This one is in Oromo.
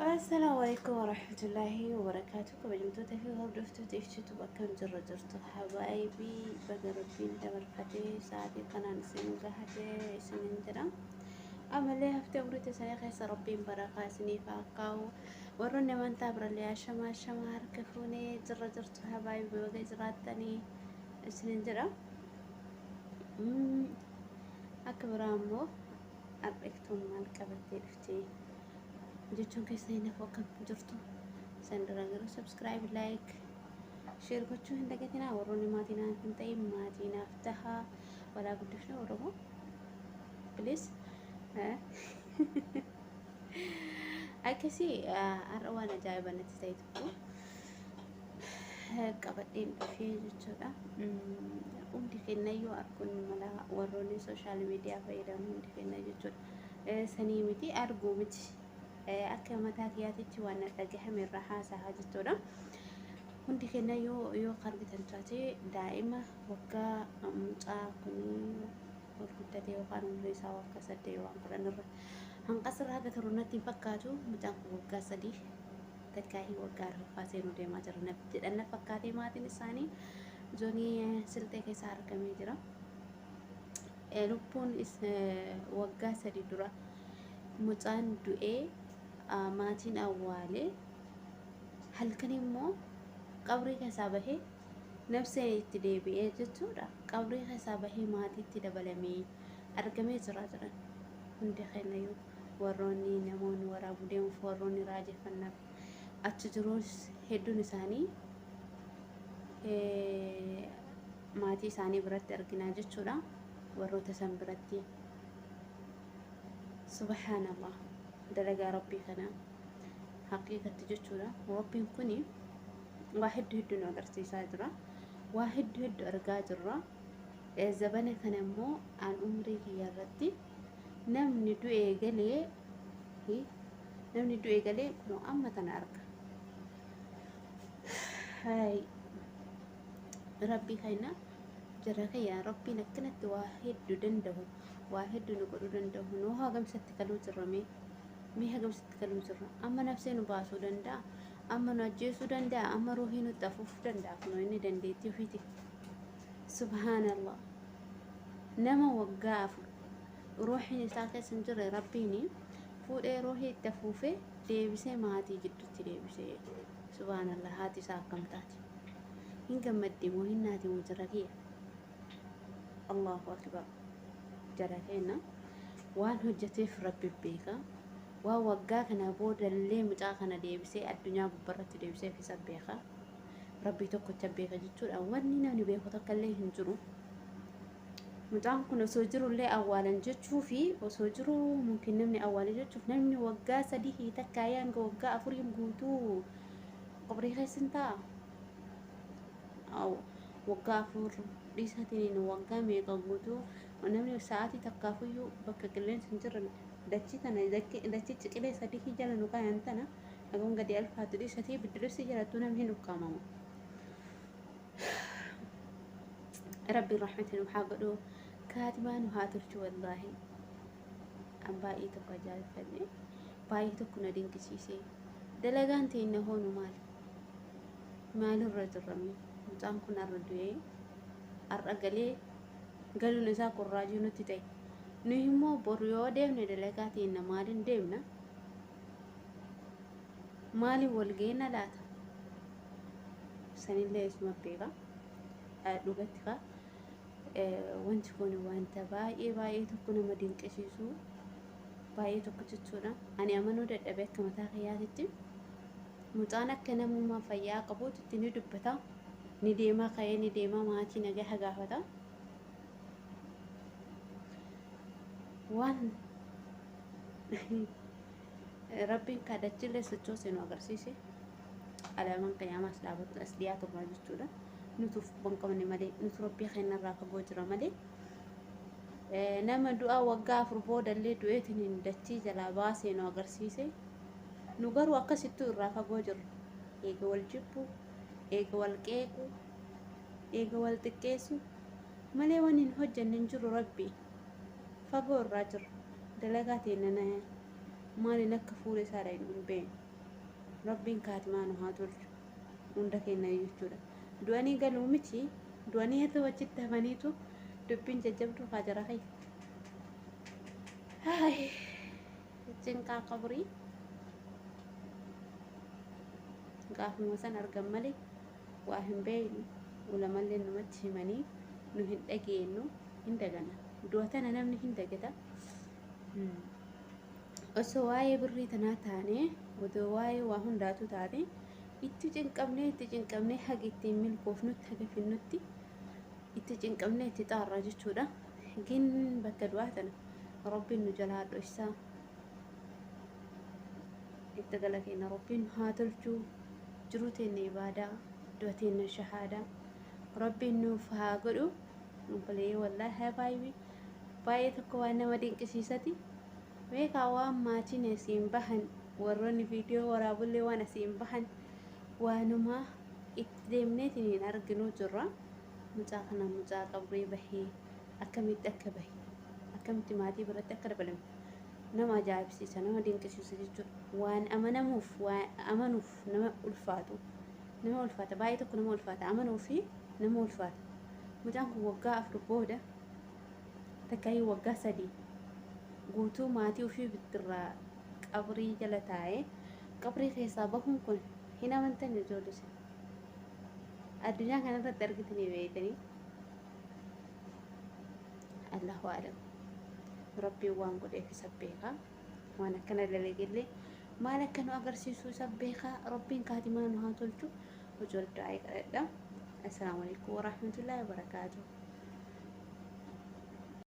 Assalaamu alaikum warahmatullaahi wabarakaatu. Kabajamtoota fi hordoftoota ibsituu, akkam jirra jirtu habaayibii? Baga Rabbiin dabarfatee sa'aatii kanaan isin gahatee isinin jedha. Amallee haftee umrii teessanii keessa Rabbiin barakaa isiniif haa kaa'u. Warroonni amantaa birallee ashama ashama, harka fuunee, jirra jirtu habaayibii? Baga jiraattanii isinin jedha. Akka biraa immoo har'eektuun maal qabattee dhuftee jechuun keessa hin hafu. Akkam jirtu? San dura garuu subscribe, like, share gochuu hin dagatinaa. Warroonni maatii naaf hin ta'in maatii naaf tahaa, walaa guddifna Oromoo, please. Akkasii har'a waan ajaa'iba natti ta'e tokko qabadheen dhufee jechuudha. Hundi kennayyuu arguun mala, warroonni social media fayyadamu hundi kenna jechuudha. Sanii miti, arguu miti, akka mataa kiyyaatitti waan dhagahame irraa haasa'a jechuudha. Hundi kennayyuu yoo argitan taate, daa'ima waggaa, mucaa kun ol guddatee yookaan umrii isaa waggaa 8 yookaan 10 irra hanqasirraa haga turu natti hin fakkaatu. Mucaan kun waggaa 3 takkaahii waggaa arfaffaa seenuu deemaa jira jedhan na fakkaatee. Maatiin isaanii zoonii Silxee keessa argamee jira. Lubbuun waggaa 3 dura mucaan du'ee maatiin awwaalee, halkan immoo qabrii keessaa bahee nafseen itti deebi'ee jechuudha. Qabrii keessaa bahee maatiitti dabalamee argamee jira jedhan. Hundi kennayyuu warroonni namoonni waraabuu deemuuf, warroonni raajeffannaaf achi jiruus hedduun isaanii maatii isaanii biratti arginaa jechuudha. Warroota san biratti, subhaanallah, dalagaa Rabbii kana haqiiqatti jechuudha. Rabbiin kuni waa hedduu hedduu nu agarsiisaa jira. Waa hedduu hedduu argaa jirra. Zabana kana immoo aan umrii kiyya irratti namni du'ee galee, namni du'ee galee kunoo amma tana arga. Hay Rabbii kana, jara kiyya, Rabbiin akkanatti waa hedduu danda'u, waa hedduu nu godhuu danda'u, nu hagamsatti kaluu jirra mee? Mee hagamsatti kaluu jirra? Amma nafsee nu baasuu danda'a, amma nu ajjeesuu danda'a, amma ruuhii nutti afuufuu danda'a. Kunoo inni dandeettii ofiiti. Subhaanallah, nama waggaa 4 ruuhiin isaa keessa hin jirre Rabbiin fuudhee ruuhii itti afuufee deebisee maatii jidduutti deebisee. Subhaanallah, haati isaa akkam taati? Hin gammaddi moo hin naati moo jara kiyya? Allahu akbar, jara keenya, waan hojjeteef Rabbi beeka. Waan waggaa kana boodallee mucaa kana deebisee addunyaa gubbarratti deebisee isa beeka. Rabbii tokkocha beeka jechuudha. Wanni namni beeku takka illee hin jiru. Mucaan kun osoo jirullee awwaalan jechuu fi osoo jiru mumkin namni awwaale jechuuf, namni waggaa 3 takka hanga waggaa 4 guutuu qabrii keessa hin taa'a. Waggaa 4 dhiisaatiin waggaa meeqa guutuu namni sa'aatii takkaafuyyuu bakka qilleensi hin jirre, dachii tana, dachii ciqilee 3 jala nu kaayan tana hagam gadi alfaatu dhiisatii biddilibsi jalattuu namni hin ukkaamamu. Rabbiin rahmata nu haa godhu, kaatimaa nu haa tolchu. Wallaahi an baay'ee tokko ajaa'ibfadhe, baay'ee tokko na dinqisiise. Dalagaan teenya hoonu maali? Maalirra jirrame? Mucaan kun har'a du'ee har'a galee, galuun isaa qorraajii nutti ta'e. Nu immoo boru yoo deemne dalagaa teenya maaliin deemna? Maaliin wal geena laata? Sanillee isuma beeka. Dhugatti kaa wanti kun wanta baay'ee baay'ee tokko nama dinqisiisu, baay'ee tokko jechuudha. Ani amanuu dadhabe akka mataa kiyyaatitti. Mucaan akka namummaa fayyaa qabuutti ni dubbata, ni deemaa, ka'ee ni deema, maatii nagaa gaafata. Waan Rabbiin kadhachillee sochoosee nu agarsiise. Alaamaan qiyyaamaas dhaabatu as dhiyaatu irraa jechuudha. Nuti uf quban qabne malee, nuti Rabbii keenya irraa fagoo jira malee. Nama du'aa waggaa 4 boodallee du'eetiin dachii jalaa baasee nu agarsiise. Nu garuu akkasittuu irraa fagoo jirra. Eega wal jibbu, eega wal qeequ, eega wal xiqqeessu malee waan hin hojjenne hin jiru. Rabbii fagoo irraa jirra. Dalagaa teenya maaliin akka fuula isaa hin beeknu. Rabbiin kaatimaa nu haa tolchu hunda keenya jechuudha. Du'anii galuu miti, du'anii haa achitti hafaniitu dubbiin jajjabduu haa jara kee. Cinqaa qabrii gaafuma san argan malee waa hin beeknu. Ulamallee namatti himanii nu hin dhageenyu, hin dagana. Du'a tana namni hin dagata. Osoo waa'ee birrii tanaa taane, odoo waa'ee waa hundaatu taate, itti cinqabnee, itti cinqabnee haga ittiin milkoofnutti, haga finnutti itti cinqabnee itti xaarra jechuudha. Gin bakka du'aa tana Rabbiin nu jalaa dhoysaa. Itti gala keenya Rabbiin haa tolchuu. Jiruu teenya ibaadaa, du'a teenya shahaadaa Rabbiin nuuf haa godhu. Obboleeyyii, wallaahi habaayibi, baay'ee tokko waan nama dinqisiisati. Beekaa, waan maatiin asiin bahan, warroonni viidiyoo waraabullee waan asiin bahan waanuma itti deemneetiin hin arginuu jirra. Mucaa kana, mucaa qabrii bahee, akkamitti akka bahe, akkamitti maatii biratti akka dabalame nama ajaa'ibsiisa, nama dinqisiisa jechuudha. Waan amanamuuf, waan amanuuf nama ulfaatu, nama ulfaata, baay'ee tokko nama ulfaata, amanuu fi nama ulfaata. Mucaan kun waggaa 4 booda, takkaayii waggaa 3 guutuu maatii ofii bittirraa qabrii jala taa'ee qabrii keessaa bahuun kun hin amantan ijoollee. Addunyaa kanarratti argitanii beektanii? Allahu a'lam. Rabbiin waan godheef isa beekaa. Waan akkana dalagellee maal akka nu agarsiisu isa beekaa. Rabbiin kaatimaa nu haa tolchu. Hojii du'aa kadhadha. Assalaamu alaikum warahmatullahi wabarakaatuh.